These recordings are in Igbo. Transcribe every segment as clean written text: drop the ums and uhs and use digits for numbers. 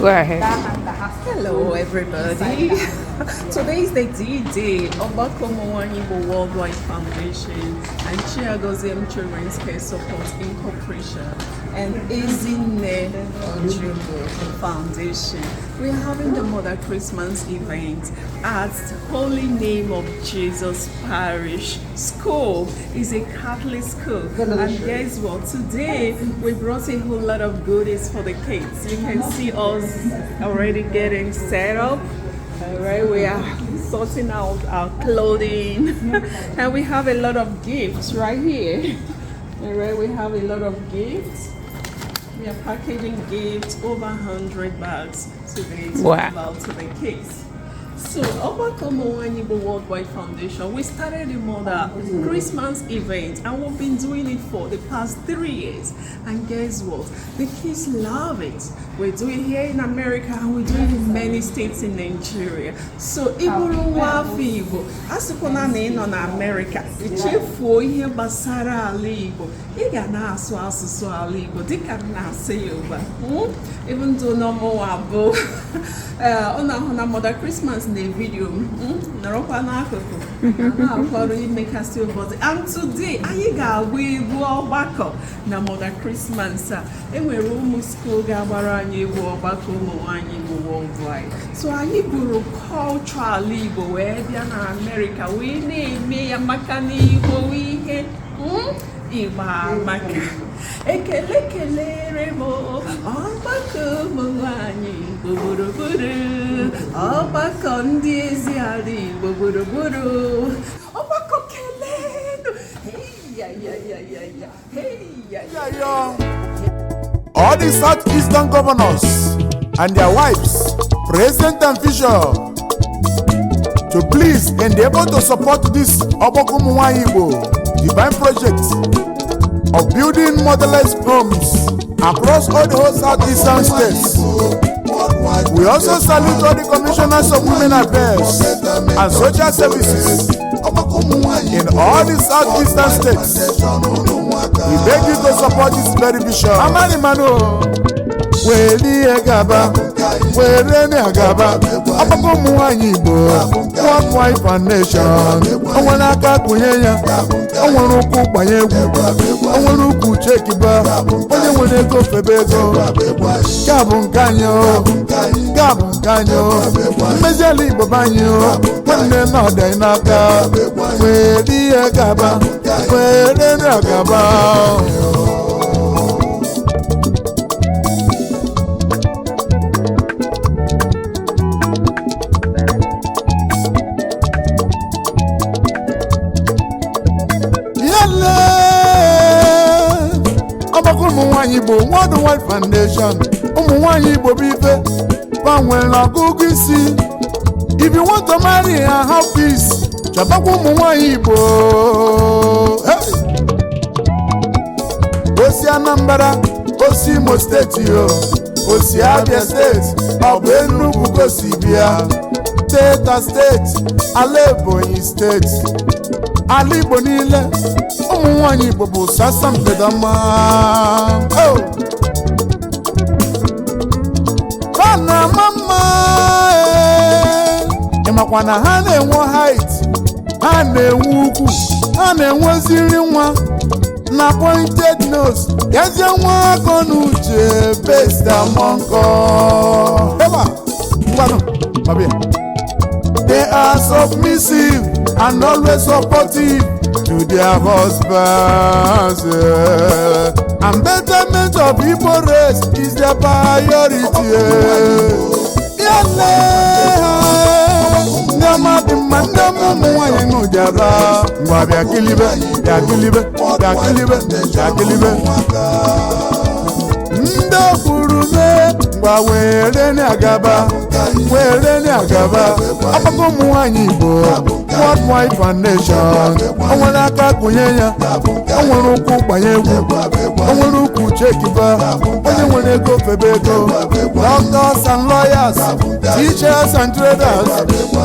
Go ahead. Hello, everybody. Today is the D-Day Ogbako Ụmụnwaanyị Igbo Worldwide Foundation and Chiagoziem Children's Care Support Incorporation and Ezinne Ojugo Foundation. We are having the Mother Christmas event at Holy Name of Jesus Parish School. It's a Catholic school. And guess what? Today we brought a whole lot of goodies for the kids. You can see us already getting set up. All right, we are sorting out our clothing and we have a lot of gifts right here. All right, we have a lot of gifts. We are packaging gifts over 100 bags today to give out to the kids. So, Ogbako Ụmụnwaanyị Igbo Worldwide Foundation, we started the Mother Christmas event and we've been doing it for the past 3 years. And guess what? The kids love it. We do it here in America and we do it in many states in Nigeria. So, ị bụrụ nwa afọ Igbo, a sịkwana na ị nọ na America, ichefuo ihe gbasara ala Igbo, ị ga na-asụ asụsụ ala Igbo dịka m na-asụ ya ugbu a. Even though no more bụ ọ na-ahụ na Mother Christmas na video m, nọrọkwa n'akụkụ na-akwado imekasị ụbọchị. And today anyị ga-agba egwu ọgbakọ na Mother Christmas a. Enwere ụmụ school ga-agbara anyị egwu ọgbakọ ụmụ nwanyị Igbo worldwide. So anyị buru culture ala Igbo wee bịa na Amerịka wee na-eme ya maka na Igbo wụ ihe Igbo amaka. Ekele kelere m ọgbakọ ụmụ nwanyị Igbo gburugburu, ọgbakọ ndị ezi ala Igbo gburugburu, ọgbakọ kelenu. Hey, ya ya ya ya ya, hey, ya ya. All the Southeastern governors and their wives, present and future, to please endeavor to support this Ogbako Ụmụnwaanyị Igbo divine project of building motherless homes across all the whole Southeastern states. We also salute all the commissioners of women affairs and social services in all the Southeastern states. We beg you to support this very vision. Amani Manu, were ihe gaba, were ne gaba, Ọgbakọ ụmụ nwanyị Igbo, Worldwide Foundation, o nwere aka kụnye ya, o nwere ụkwụ gbanye egwu, o nwere ukwu chekiba, onye nwere ego febe ego, nke a bụ nke anyị o, nke a bụ nke anyị o, mmezi ala Igbo be anyị o, nwanne na ọ dị anyị n'aka, were ihe gaba, were ne gaba. Yele! Ọgbakọ ụmụ nwanyị Igbo Worldwide Foundation, ụmụ nwanyị Igbo bụ ife fa nwere ọgụgụ isi. If you want to marry and have peace, chọbakwa ụmụ nwanyị Igbo. Hey! Osi Anambra, osi Imo Steeti o, osi Abia Steeti, ọ bụ Enugu gosi bịa, Delta Steeti, ala Ebonyi Steeti, ala Igbo niile, ụmụ nwanyị Igbo bụ sasa mpedama. Oh! Ha na-ama mma ee. Ị makwa na ha na-enwe height, ha na-enwe ukwu, ha na-enweziri nwa na pointed nose, yazie nwa akọ na uche best among all. Eba, ngwanụ, mabia. They are submissive and always supportive to their husbands. Eh. And betterment of Igbo race is their priority. Eh. Yale, ndị ọma dị mma, ndị ọma ụmụ nwanyị n'ụjara ngwa bịa kilibe, bịa kilibe, bịa kilibe, bịa kilibe. Ndị okwuru mee ngwa were ní agaba, were ní agaba. Ọgbakọ ụmụ nwanyị Igbo Worldwide Foundation, o nwere aka kụnye ya, o nwere ụkwụ gbanye egwu, o nwere ukwu chekiba, onye nwere ego febe ego. Doctors and lawyers, teachers and traders,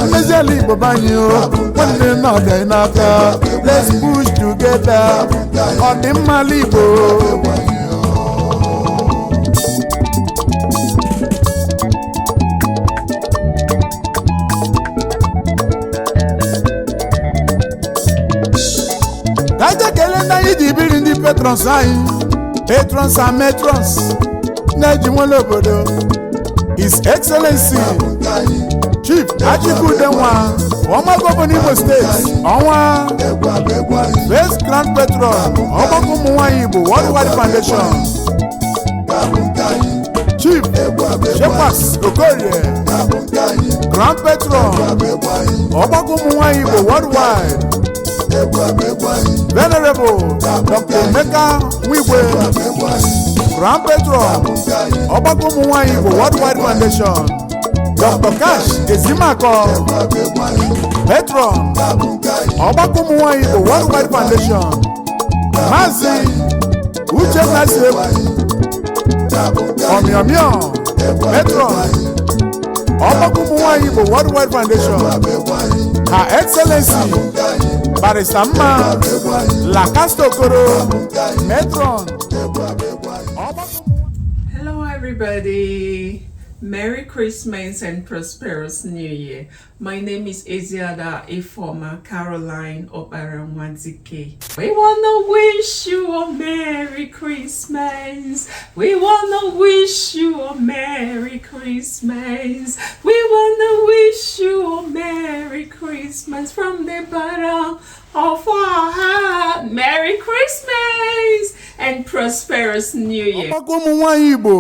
mmezi ala Igbo banye o, nwanne na ọdị anyị n'aka. Let's push together ọdịmma ala Igbo. Anyị ji biri ndị patrons anyị, patrons and matrons na-eji nwere obodo. His Excellency Chief Achike Udenwa, former governor, Imo State, ọnwa, first grand patron, Ọgbakọ Ụmụ Nwanyị Igbo Worldwide Foundation. Chief Shepas Okorie, grand patron, Ọgbakọ Ụmụ Nwanyị Igbo Worldwide. Venerable Dr. Emeka Nwigwe, grand patron, Ọgbakọ Ụmụ Nwanyị Igbo Worldwide Foundation. Dr. Cash Ezimakọ, patron, Ọgbakọ Ụmụ Nwanyị Igbo Worldwide Foundation. Maazị Uchenna Siegwu Ọmịọmịọ, patron, Ọgbakọ Ụmụ Nwanyị Igbo Worldwide Foundation. Her Excellency Barrister Mma Lacasto Okoro, matron, Ọgbakọ. Hello, everybody. Merry Christmas and prosperous New Year. My name is Eziada Ifeoma Caroline Obaranwadike. We wanna wish you a Merry Christmas. We wanna wish you a Merry Christmas. We wanna wish you a Merry Christmas from the bottom of our heart. Merry Christmas and prosperous New Year. Ọgbakọ Ụmụ Nwanyị Igbo,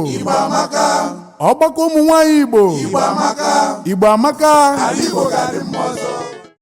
Ọgbakọ Ụmụ Nwanyị Igbo, Igbo amaka. Igbo amaka. Igbo ga-adị mma ọzọ.